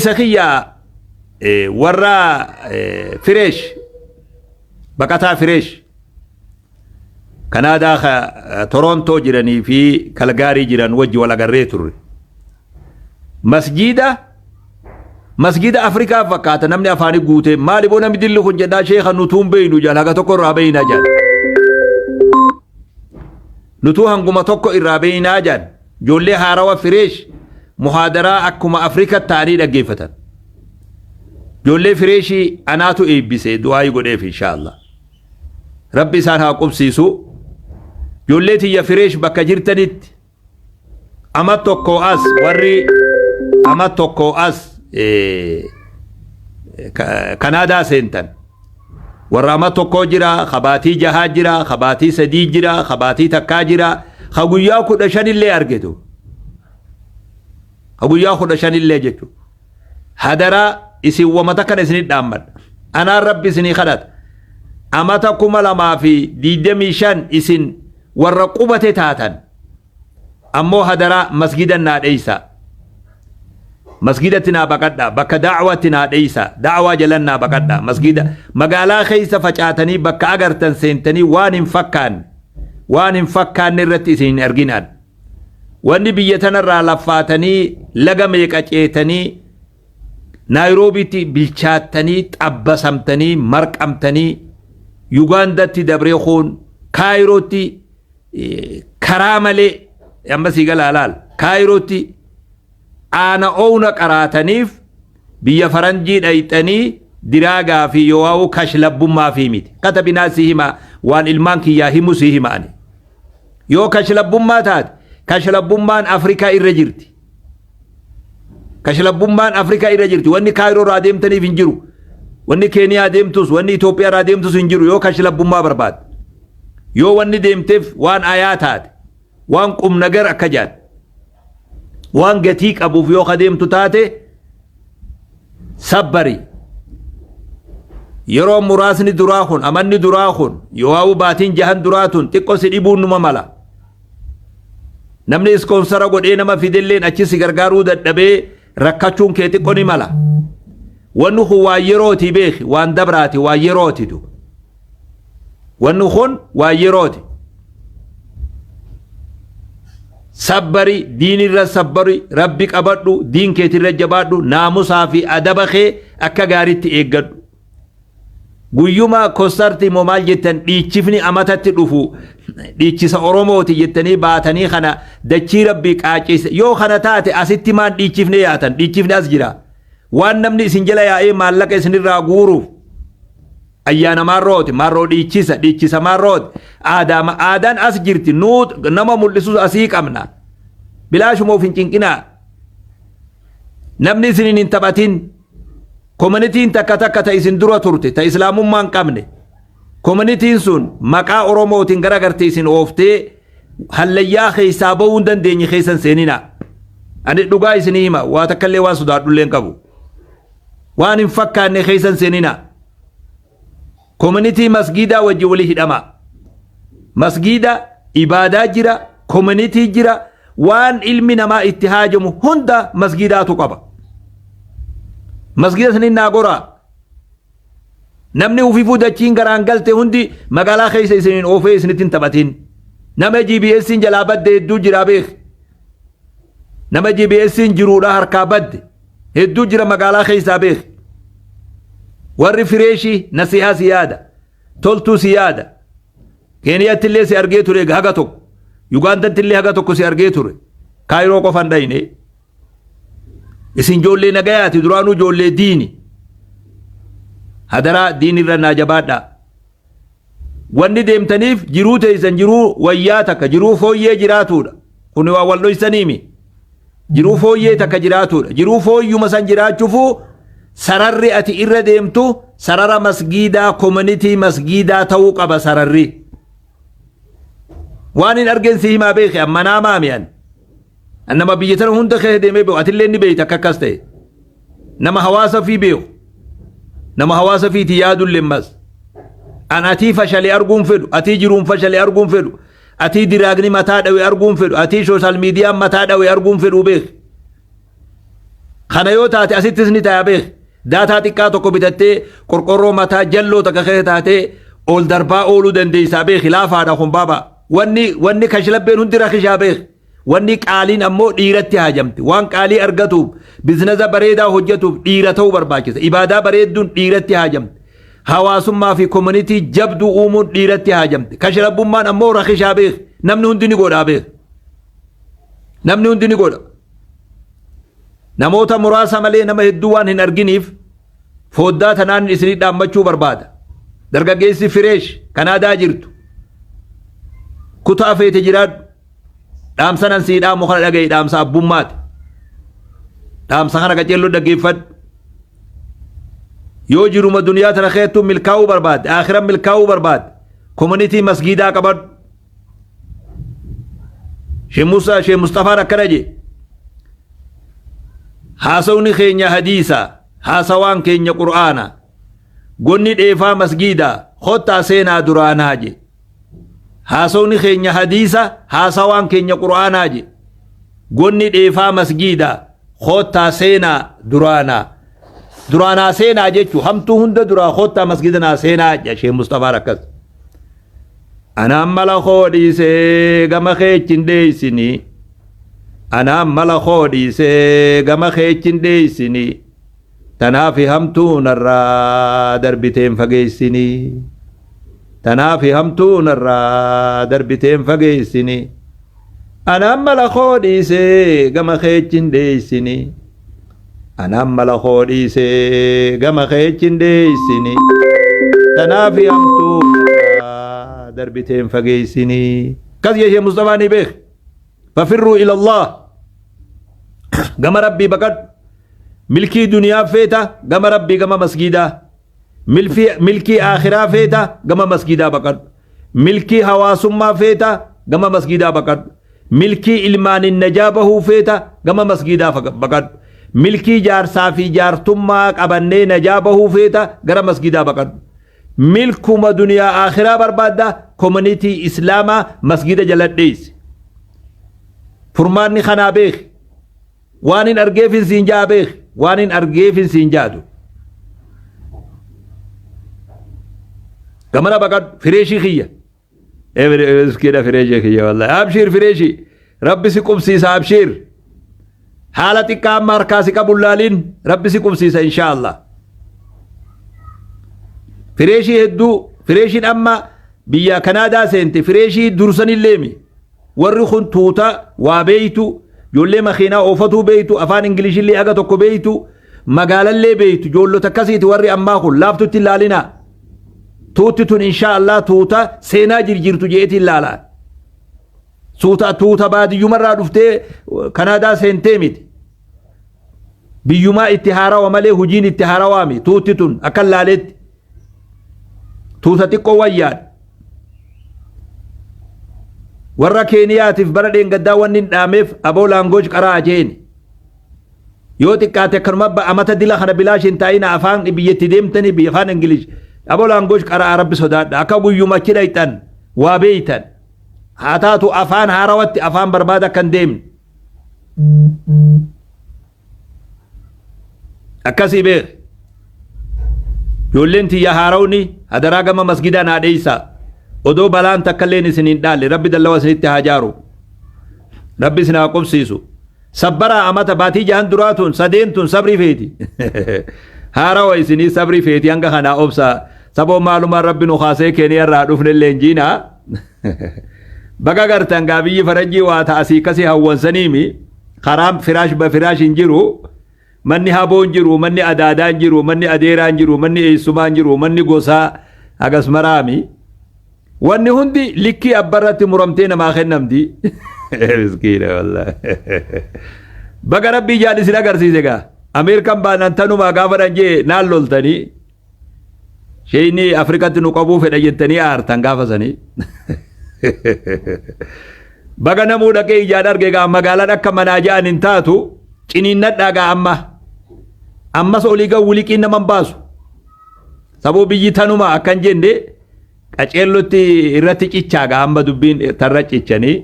Isa kiyya warra fresh, baqataa fresh Kanaadaa Torontoo jiranii fi Kalgaarii jiran wajji wal agarree turre. Masjiida masjiida Afrikaa fakkaata, namni afaanii guutee maali boo namni dilli kun jedhaa, sheeka nutuun beeynu jaal, haga tokko irraa beeynaa jaal. Nutuu hanguma tokko irraa beeynaa jaal. Ijoollee haarawa fresh muhaadaraa akkuma Afrika ta'anii dhaggeeffatan. Ijoollee freshii anaatu eebbise, du'aayii godheef inshaallah. Rabbi isaan haa qubsiisu. Ijoollee tiyya fresh bakka jirtanitti ama tokko as, warri ama tokko as Kanaadaa seentan. Warra ama tokkoo jira, kabaatii 6 jira, kabaatii 3 jira, kabaatii 1 jira, ka guyyaa 15 illee argetu. Ka guyyaa 15 illee jechuudha. Hadaraa isin wamata kana isinit dhaammadha. Anaan Rabbi isinii kadhata. Amata 2025 isin warra qubate taatan. Ammoo hadaraa masgidan naa dheeysa. Masgidatti naa baqadha. Bakka daawwaatti naa dheeysa. Daawwaa jalan naa baqadha. Masgida magaalaa keessa facaatanii bakka agartan seentanii waan hin fakkaanne, waan hin fakkaanne irratti isin hin arginaan. Wanni biyya tanarraa laffaatanii laga meeqa ceetanii Naayiroobiitti bilchaattanii xabbasamtanii marqamtanii Yugaandatti dabree kun Kaayirootti karaa malee amma sii galaa laal, Kaayirootti aana oowna qaraataniif biyya faranjii dhayxanii diraagaa fi yoo'aa'u kashlabbummaa fi miti. Katabinaa si hima, waan ilmaan kiyyaa himu si hima ani. Yoo kashlabbummaa taate, kashlabbummaan Afrikaa irra jirti. Kashlabbummaan Afrikaa irra jirti. Wanni Kaayiroo irraa deemtaniif hin jiru. Wanni Keeniyaa deemtus, wanni Itoophiyaa irraa deemtus hin jiru yoo kashlabbummaa barbaadde. Yoo wanni deemteef waan ayaa taate, waan qumnagar akka jaal, waan gatii qabuuf yoo ka deemtu taate, sabbari. Yeroo muraasni duraa kun, amanni duraa kun, yoo baatiin 6n duraa tun xiqqoo si dhibuun numa mala. Namni sponsor godhee nama fidelleen achi si gargaaruu dadhabee rakkachuun kee xiqqoo ni mala. Wanni kun waan yerooti beeki, waan dabraati, waan yerootitu. Wanni kun waan yerooti. Sabbari, diinirra sabbari, Rabbi qabadhu, diin keetirra jabaadhu, naamusaa fi adaba kee akka gaariitti eeggadhu. Guyyuma kostarti immoo maal jettan, dhiichifni amatatti dhufu dhiichisa Oromooti jettanii baatanii kana dachii Rabbii qaacise. Yoo kana taate asitti maan dhiichifne yaatan? Dhiichifni as jira. Waan namni isin jala yaa'ee maallaqa isinirraa guuruuf ayyaana maarrooti, maarroo dhiichisa, dhiichisa maarrooti. Aadaa aadaan as jirti, nuu nama mul'isus asii qabna. Bilaashuma of hin cinqinaa. Namni isiniin hin taphatin. Communityn takka takka ta isin dura turte, ta islaamummaa hin qabne. Communityn sun maqaa Oromootiin gara gartee isin ooftee hallayyaa keessaa bahuu hin dandeenye keessan seenina. Ani dhugaa isinii hima, waa takka illee waan sodaadhullee hin qabu. Waan hin fakkaanne keessan seenina. Community masgiidaa wajji walii hidhama. Masgiida ibaadaa jira, community jira, waan ilmi namaa itti haajamu hunda masgiidaatu qaba. Masgiida saniin naa goraa. Namni ufiifuu dachiin garaan galte hundi magaalaa keessa isiniin oofee isinitti hin taphatin. Nama GPS'n jalaa badde hedduu jira beek. Nama GPS'n jiruudha harkaa badde hedduu jira magaalaa keessaa beek. Warri freshii nasihaa si yaada. Toltuu si yaada. Keeniyaatti illee si argee ture haga tokko. Yugaandatti illee haga tokko si argee ture. Kaayiroo qofan dhayne. Isin ijoollee nagayaati, duraanuu ijoollee diini. Hadaraa diinirra naa jabaadhaa. Wanni deemtaniif jiruu teessan jiruu wayyaa takka, jiruu fooyyee jiraatudha. Kun waa wal dhoysaniimi. Jiruu fooyyee takka jiraatudha. Jiruu fooyyuma san jiraachuufuu sararri ati irra deemtu sarara masgiidaa, community masgiidaa ta'uu qaba sararri. Waan hin argeen si himaa beeki, amma naa maami ani. Nama biyya tana hunda keessa deemee beeku, atillee ni beekta akka akkas ta'e. Nama hawaasa fi beeku. Nama hawaasa fiiti yaadullee mas. An atii fashalee arguun fedhu, atii jiruun fashalee arguun fedhu, atii drugni mataa dhawe arguun fedhu, atii social mediaan mataa dhawe arguun fedhu beek. Kana yoo taate asittis ni ta'a beek. Daataa xiqqaa tokko bitattee qorqorroo mataa jalloo takka keessa taatee ol darbaa ooluu dandeessaa beeki laafaadha kun baaba. Wanni kashlabbeen hundi rakishaa beek. Wanni qaaliin ammoo dhiiratti haajamti. Waan qaalii argatuuf bizinasa bareedaa hojjetuuf dhiira ta'uu barbaachisa. Ibaadaa bareedduun dhiiratti haajamti. Hawaasummaa fi komunitii jabduu uumuun dhiiratti haajamti. Kashlabbummaan ammoo rakishaa beek. Namni hundi ni godhaa beek. Namni hundi ni godha. Namoota muraasa malee nama hedduu waan hin arginiif foddaa tanaan isinii dhaammachuu barbaada. Dargaggeessi fresh Kanaadaa jirtu. Kutaa feete jiraadhu. Dhaamsa nan sii dhaamu kana dhaga'i dhaamsa abbummaati. Dhaamsa kana qaceelloo dhaggeeffadhu. Yoo jiruma duniyaa tana keessattuu milkaa'uu barbaadde, akhiran milkaa'uu barbaadde, komunitii masgiidaa qabadhu. Sheekh Musa Sheekh Mustafaan akkana jedhe. Haasawni keenya hadiisa, haasawaan keenya qur'aana. Gonni dheefaa masgiida, kottaa seenaa duraanaa jedhe. Haasawni keenya hadiisa, haasawaan keenya qur'aanaa jedhe. Gonni dheefaa masgiida, kottaa seenaa duraanaa. Duraanaa seenaa jechuun hamtuu hunda duraa kottaa masgiida naa seenaa jedha Sheekh Mustafaan akkas. Anaan mala koo dhiisee gama keechin dheeysinii. Anaan mala koo dhiisee gama keechin dheeysinii. Tanaaf hamtuu narraa darbiteen fageessinii. Tanaaf hamtuu narraa darbiteen fageessinii. Anaan mala koo dhiisee gama keechin dheeysinii. Anaan mala koo dhiisee gama keechin dheeysinii. Tanaaf hamtuu narraa darbiteen fageessinii. Kas jechee Mustafaa ni beek. ففروا إلى الله. Gama rabbii baqadhu. Milkii duniyaa feeta gama rabbii gama masgiidaa. Milkii akhiraa feeta gama masgiidaa baqadhu. Milkii hawaasummaa feeta gama masgiidaa baqadhu. Milkii ilmaanin najaa bahuu feeta gama masgiidaa baqadhu. Milkii jaarsaa fi jaartummaa qabannee najaa bahuu feeta gara masgiidaa baqadhu. Milkuma duniyaa akhiraa barbaadda komunitii islaamaa masgiida jala dheeysi. Furmaanni kanaa beeki. Waan hin argeefin siin jaa beeki. Waan hin argeefin siin jaadu. Gamana baqadhu fireeshii kiyya. Miskiina fireeshii kiyya wallahi. Abshiir fireeshii. Rabbi si qubsiisa abshiir. Haala xiqqaa amma harkaa si qabu laaliin rabbi si qubsiisa inshaallah. Fireeshii hedduu fireeshiin amma biyya Kanaadaa seente fireeshii dursanilleemi. Warri kun tuuta waa beeytu ijoollee makiinaa oofatuu beeytu afaan Ingilishillee aga tokko beeytu magaalallee beeytu ijoollota akkasiiti warri ammaa kun laaftutti ilaalinaa. Tuutti tun inshaallah tuuta seenaa jirjiirtu je'eeti ilaalaa. Tuuta tuuta baadiyyumarraa dhuftee Kanaadaa seentee miti. Biyyumaa itti haarawa malee hojiin itti haarawaami tuutti tun akka laaleetti. Tuuta xiqqoo wayyaadha. Warra Keeniyaatiif bara dheengaddaa wanni hin dhaameef aboo language qaraa jeeni. Yoo xiqqaate akkanuma amata dila kana bilaash hin taa'ina afaan biyyatti deemtanii biyya afaan Ingilish. Aboo language qaraa rabbi sodaadha. Akka guyyuma achi dhayxan waa beeytan. Haa taatu afaan haarawatti afaan barbaada akka hin deemne. Akkasii beek. Ijoolleen tiyya haarawni hadaraa gama masgidaa naa dheeysaa. Odoo balaan takka illeen isin hin dhaalle rabbi dallawa isinitti haa jaaru. Rabbi isin haa qubsiisu. Sabbaraa amata baatii jahan duraa tun sadeen tun sabrii feeti. Haarawa isinii sabrii feeti hanga kanaa obsa. Saboo maalumaan rabbi nu kaasee keeniya irraa dhufne illee hin jiinaa. Baga gartan gaa biyyi farajjii waa ta'a asii kasii hawwansaniimi. Karaan firaash ba firaash hin jiru. Manni haboo hin jiru, manni adaadaa hin jiru, manni adeeraa hin jiru, manni eessumaa hin jiru, manni gosaa hagas maraami. Wanni hundi likkii abbarratti muramtee namaa kennamti. Miskiina wallaahi. Baga rabbii ijaan isin agarsiise gaa. Ameerikaan baanaan tanumaa gaafa dhan jee naan loltanii. Sheeyni Afrikatti nu qabuu fedha jettanii aartan gaafa sanii. Baga namuu dhaqee ijaan arge gaa magaalaan akka manaa ja'an hin taatu ciniinnadhaa gaa amma. Ammas olii gaa wuliqiin nama hin baasu. Saboo biyyi tanuma akkan jenne qaceellotti irratti cichaa gaa amma dubbiin tarra cichanii.